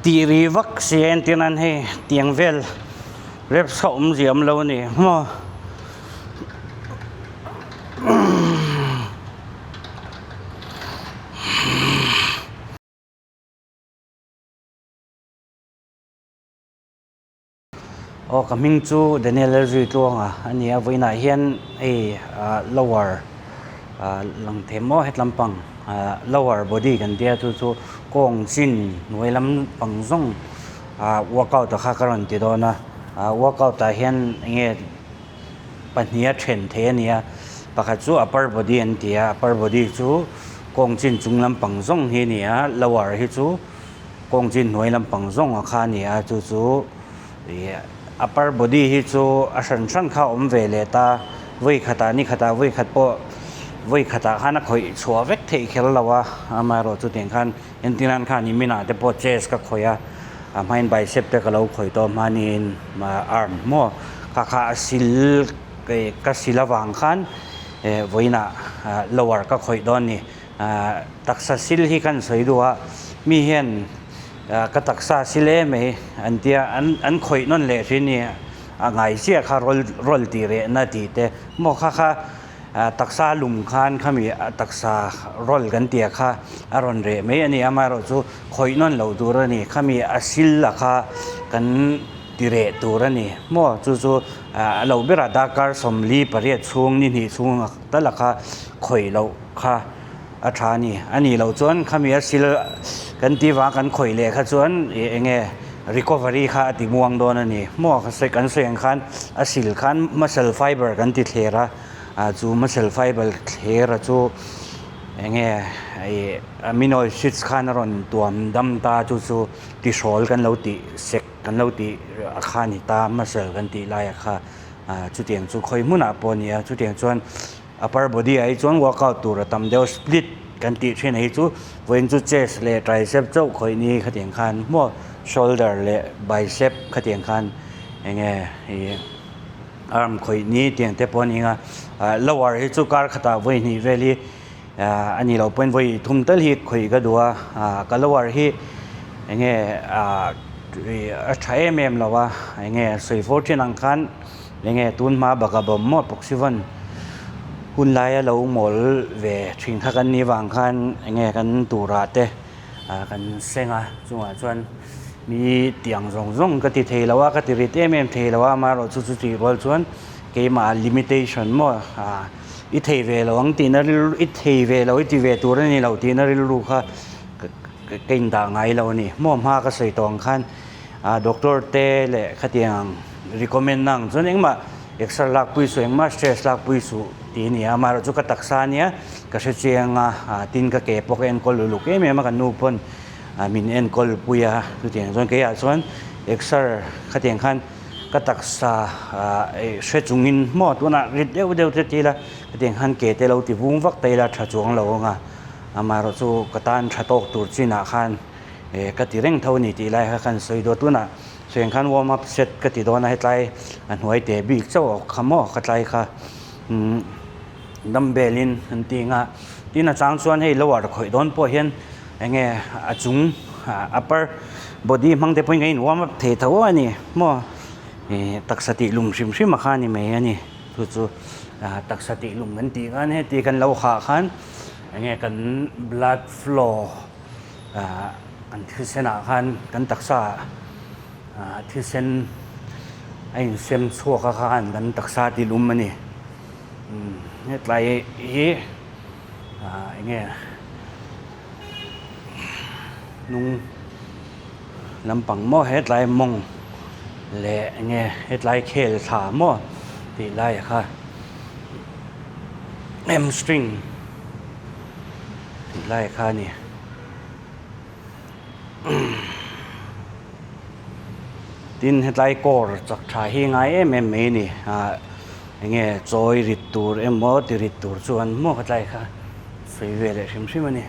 Tih ri vak si a entir nan hei tiang vel reps kha awm ziam lo a ni maw. Aw ka hming chu Daniel Lalzuitluanga a ni a vawiinah hian hei ah lower ah lang thei maw hetlam pang ah lower body kan tia chu chu kawng chin hnuai lam pang zawng ah workout a kha ka rawn ti dawn a ah workout ah hian eng nge pahniha then thei a ni a pakhat chu upper body an ti a upper body chu kawng chin chung lampang zawng hi a ni a lower hi chu. Kawng chin hnuai lampang zawng a kha a ni a chu chu ih upper body hi chu a hran hran kha a awm ve leh ta vawi khatah ni khatah vawi khat pawh vawi khatah khan a khawih chhuah vek theih kher lo a amaherawh chu tiang khan entir nan khan ih minah te pawh chest ka khawih a a hmain bicep te ka lo khawih tawh hmanin arm maw kha kha a sil ka sil avang khan eh vawiinah lower ka khawih dawn a ni. Ahh taksa sil hi kan sawi duh a, mi hian ka taksa sil em mai an tia an an khawih nawn leh thin ni a ngai chiah kha rawl rawl tih reh na tih te maw kha kha taksa lum khan khami a taksa rawl kan tia kha a rawn reh mai a ni amaherawh chu khawih nawn loh tur a ni khami a sil a kha kan ti reh tur a ni maw chu chu a lo berah darkar 48 chhung ni hnih chhung tal a kha khawih loh. Kha a tha a ni. A nih loh chuan khami a sil kan tih vang kan khawih leh kha chuan ih eng nge recovery kha a ti muang dawn a ni. Maw ka sawi kan sawi ang khan a sil khan muscle fiber kan ti thler a, ah chu muscle fiber thler a chu eng nge ih amino acids khan a rawn tuam dam ta chu chu tihrawl kan lo tih sek kan lo tih a kha a ni ta muscle kan tih lai a kha ah chutiang chu khawi hmunah pawh a ni a chutiang chuan. Upper body ah hi chuan workout tur a tam deuh split kan tih thin hi chu vawiin chu chest leh tricep chauh khawih ni khatiang khan maw shoulder leh bicep khatiang khan eng nge ih arm khawih ni tiang te pawh a ni ang a ah lower hi chu kar khatah vawi hnih vel hi ah a nih loh pawhin vawi thum tal hi khawih ka duh a ah ka lower hi eng nge ah ih a tha em em lo a eng nge sawi fo thin ang khan. Enge tun hma baka bawm maw Proxyvan hun laia lo mawl ve thin kha kan nih vang khan enge kan turah te ah kan seng a chungah chuan mi tiang zawng zawng ka ti thei lo a ka ti rit em em thei lo a amaherawh chu chu tih rual chuan keimah limitation maw ah i thei ve lo ang tihna rilru i thei ve lo i ti ve tur a ni lo tihna rilru kha ka indah ngai lo a ni maw hma ka sawi tawh ang khan. Ah doctor te leh khatiang recommend na ang chuan engmah exer lak pui suh engmah stress lak pui suh tih a ni a amaherawh chu ka taksa ania ka hre chiang a ah tin ka ke pawh ka enkawl uluk em em a ka nu pawn ah min enkawl pui a chutiang chuan keiah chuan exer khatiang khan ka taksa ah eh hre chungin maw tunah rit deuh deuh te ti ila khatiang khan ke te lo ti vung vak ta ila tha chuang lo ang a amaherawh chu ka tan tha tawk tur chinah khan. Eh ka ti reng tho a ni tih lai kha kan sawi dawn tunah sawi khan warm up set ka ti dawn a hetlai a hnuai teh bik chauh a kha maw ka tlai kha umm dumbbell in an ti ang a tin a chang chuan hei lower khawih dawn pawh hian eng nge a chung upper body hmang te pawhin kan in warm up thei tho a ni maw ih taksa tih lum hrim hrim a kha a ni mai a ni chu chu taksa tih lum kan tih khan heti kan lo hah khan eng nge kan blood flow. Ahh kan thisen ah khan kan taksa ah thisen a insem chhuak a khan kan taksa a tilum a ni umm hetlai hi ah eng nge hnung lampang maw hetlai mawng leh eng nge hetlai khel thla maw tih lai ah kha hamstring. Tih lai kha a ni. Tin hetlai kawr chak tha hi ngai em em mai a ni. Ah enge chawi rit tur emaw ti rit tur chuan maw hetlai kha sawi ve leh hrim hrim a ni.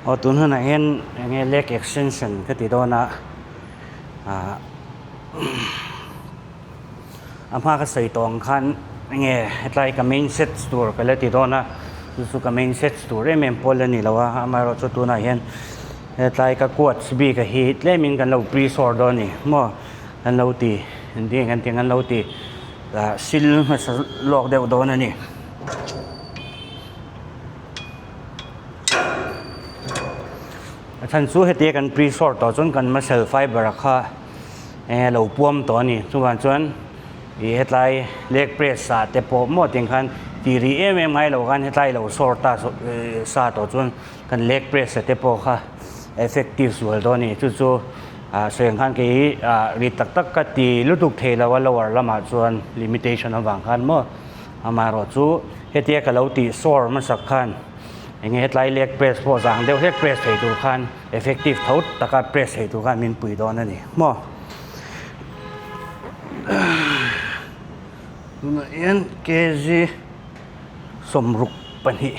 Aw tun hunah hian eng nge leg extension ka ti dawn a ah a hma ka sawi tawh ang khan eng nge hetlai ka main sets tur ka la ti dawn a chu chu ka main sets tur em em pawh la ni lo a amaherawh chu tunah hian hetlai ka quads bik a hi tlemin kan lo pre sawr dawn a ni maw kan lo ti engtin nge kan tih ang kan lo ti ah sil hmasa lawk deuh dawn a ni. A chhan chu hetia kan pre sawr tawh chuan kan muscle fiber a kha eng lo puam tawh a ni chuvang chuan ih hetlai leg press ah te pawh maw tiang khan tih rih em em ngai lo khan hetlai lo sawr ta sa tawh chuan kan leg press ah te pawh kha effective zual dawn a ni chu chu ah sawi ang khan kei ah ri tak tak ka ti lutuk thei lo a lower lamah chuan limitation avang khan maw. Amaherawhchu hetia ka lo tih sawr hmasak khan eng nge hetlai leg press pawh zang deuh hlek press thei tur khan effective tho taka press thei tur khan min pui dawn a ni maw. Tunah hian kg 62.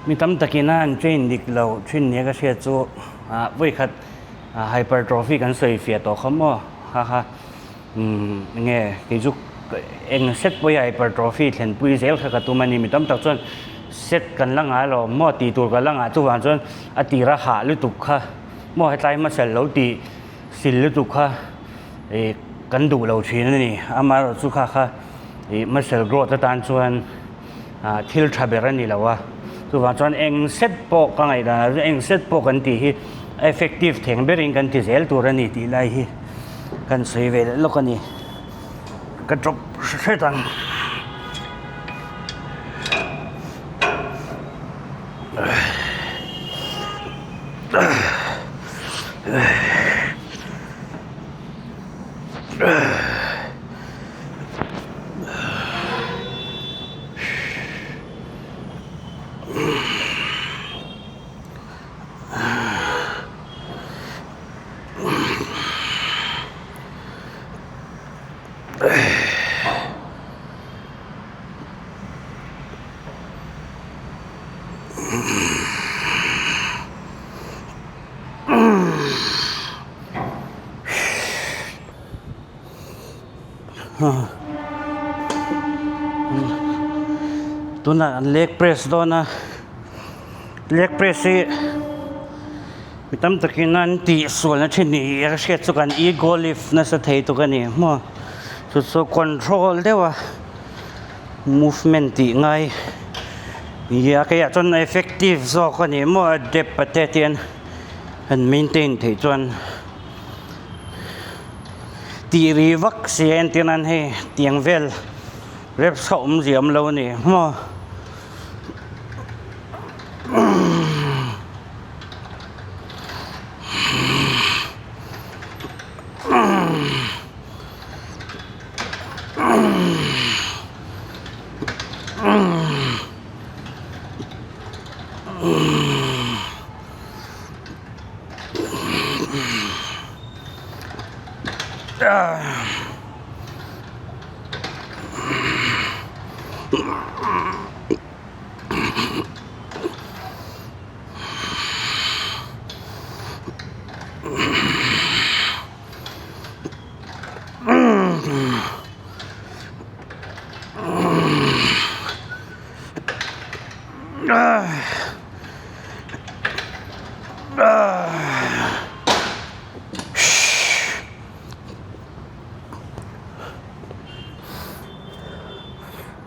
Mi tam takin a an train dik lo thin nia ka hriat chu ah vawikhat Hypertrophy kan sawi fiah tawh kha maw ha ha umm enge kei chu eng set pawh hi hypertrophy thlen pui zel kha ka tum a ni mi tam tak chuan set kan la ngai lo maw tih tur kan la ngah chuvang chuan a tir a hah lutuk kha maw hetlai hmasa lo tih sil lutuk kha ih kan duh lo thin a ni amaherawhchu kha kha ih muscle growth atan chuan. Ah thil tha ber a ni lo a, chuvang chuan eng set pawh ka ngaihdan ah chuan eng set pawh kan tih hi effective theng berin kan ti zel tur a ni tih lai hi kan sawi ve leh lawk a ni, ka drop hret ang. Tunah an leg press dawn a leg press hi mi tam takin an tih sualna thin ni a hriat chu kan ego lift nasa thei tuk a ni maw chu chu control deuh a movement tih ngai nia keiah chuan effective zawk a ni maw a depth a te te an maintain theih chuan. Tih ri vak si a entir nan hei tiang vel reps kha awm ziam lo a ni maw.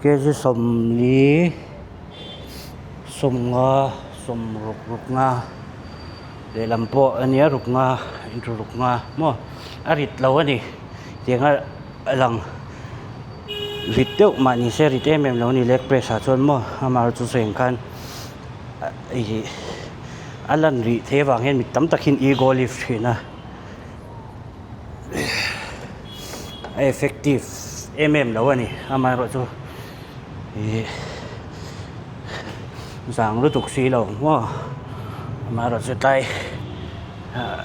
Kg 40 50 60 ruk nga lehlam pawh a nia ruk nga inthu ruk nga maw a rit lo a ni tiang a lang. Rit deuh mah ni se rit em em lo a ni leg press ah chuan maw amaherawhchu chu sawi ang khan ih a lan rih theih avang hian mi tam tak hian ego lift thin a a effective em em lo a ni amaherawhchu ih zang lutuk si lo maw amaherawhchu tlai ah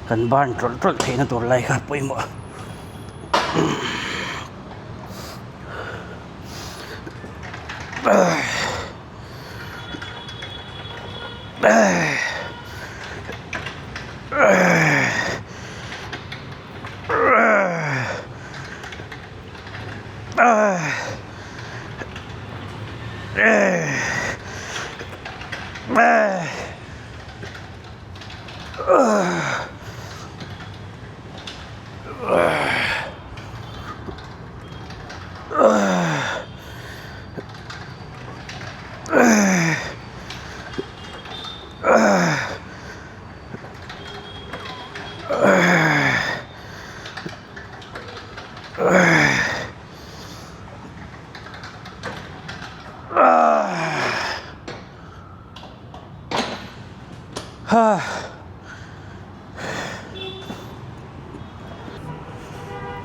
kan burn tawlh tawlh theihna tur lai kha pawimawh.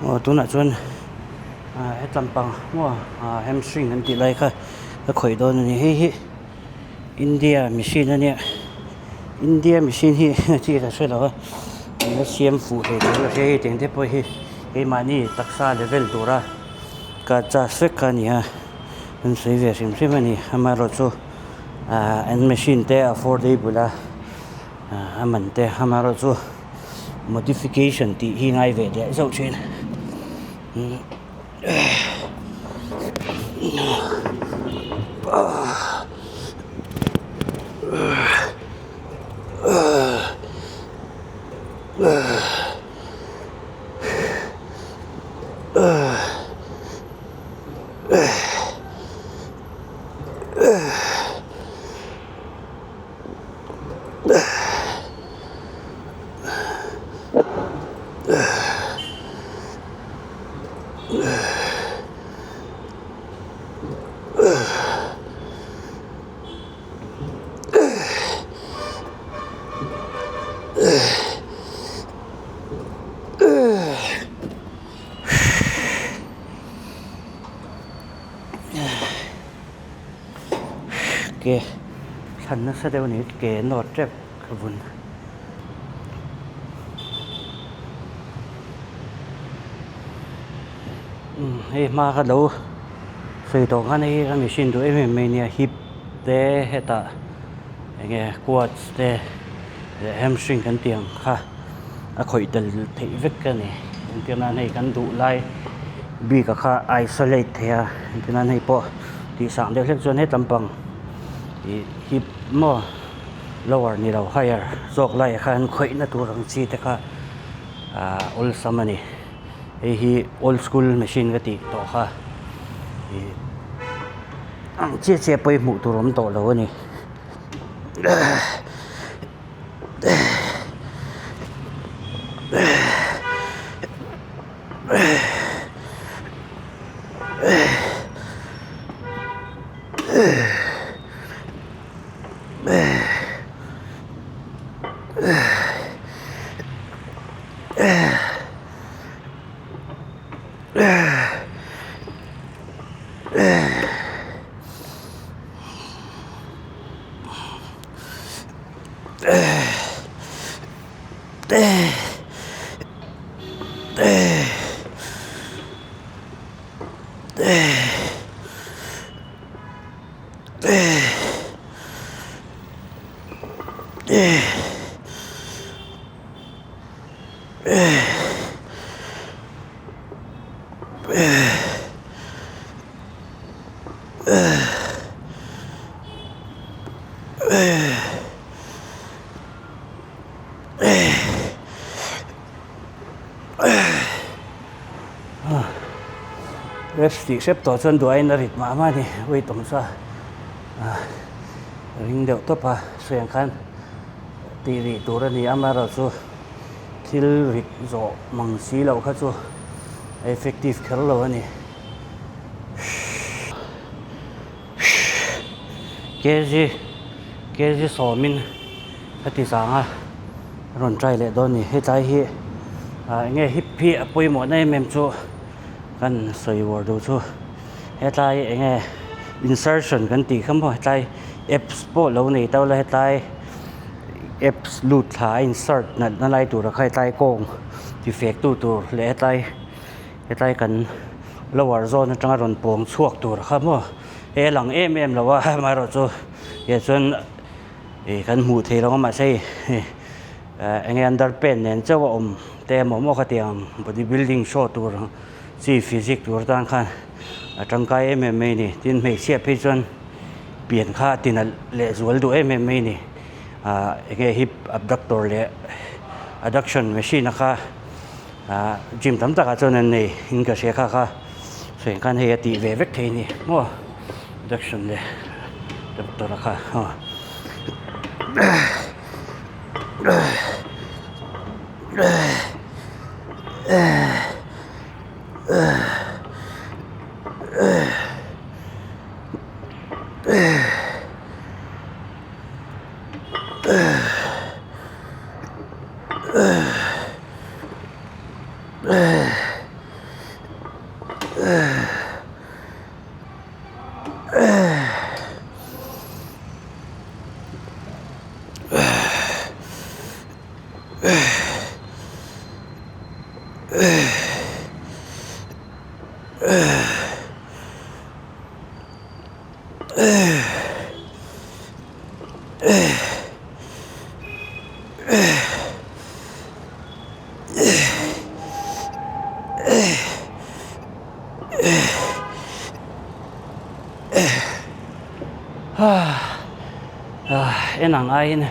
Aw tunah chuan ah hetlam pang maw ah hamstring an tih lai kha ka khawih dawn a ni hei hi India machine a nia India machine hi chi ka hre lo a an la siam fuh thei tur a hria hei tiang te pawh hi keimahni taksa level tura ka charge vek kha a ni a an sawi ve hrim hrim a ni amaherawhchu ah an machine te affordable a a man te amaherawhchu modification tih hi ngai ve leh zauh thin. Ke thlan nasa deuh a ni ke nawt tep ka vun. Hei hma kha lo sawi tawh khan hei ka machine duh em em mai nia hip te hetah eng nge quads te leh hamstring kan tih ang kha a khawih tel theih vek a ni entir nan hei kan duh lai bik a kha isolate thei a entir nan hei pawh tih sang deuh hlek chuan hetlam pang ih hip maw lower ni lo higher zawk laiah khan khawihna tur ang chi te kha ah awlsam a ni. Hei hi old school machine ka tih tawh kha ih ang chiah chiah pawh hi hmuh tur awm tawh lo a ni. Reps tih hrep tawh chuan duaiin a rit mah mah a ni weight awm sa ring deuh tawp a sawi ang khan tih rih tur a ni amaherawhchu thil rit zawh mang si loh kha chu a effective kher lo a ni. Kg kg sawmin a ti zang a a rawn try leh dawn a ni hetlai hi ah eng nge hip hi a pawimawh na em em chu kan sawi uar duh chu hetlai eng nge insertion kan tih kha maw hetlai apps pawh lo nei ta ula hetlai apps lut thla a insert nalh na lai tur a kha hetlai kawng ti fek tu tur leh hetlai hetlai kan lower zawn atanga rawn pawng chhuak tur kha maw he lang em em lo a amaherawhchu eh chuan ih kan hmuh theih lo a mahse ih eng nge under pant nen chauh a awm te emaw maw khatiang body building show tur ang chi physique tur atan khan a tangkai em em mai a ni tin hmeichhia phei chuan pian kha a ti nalh leh zual duh em em mai a ni ah eng nge hip abductor leh adduction machine a kha ah gym tam takah chuan an nei in ka hria kha kha sawi khan hei a tih ve vek thei a ni maw adduction leh abductor a kha aw. En ang aiin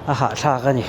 a hahthlak a ni.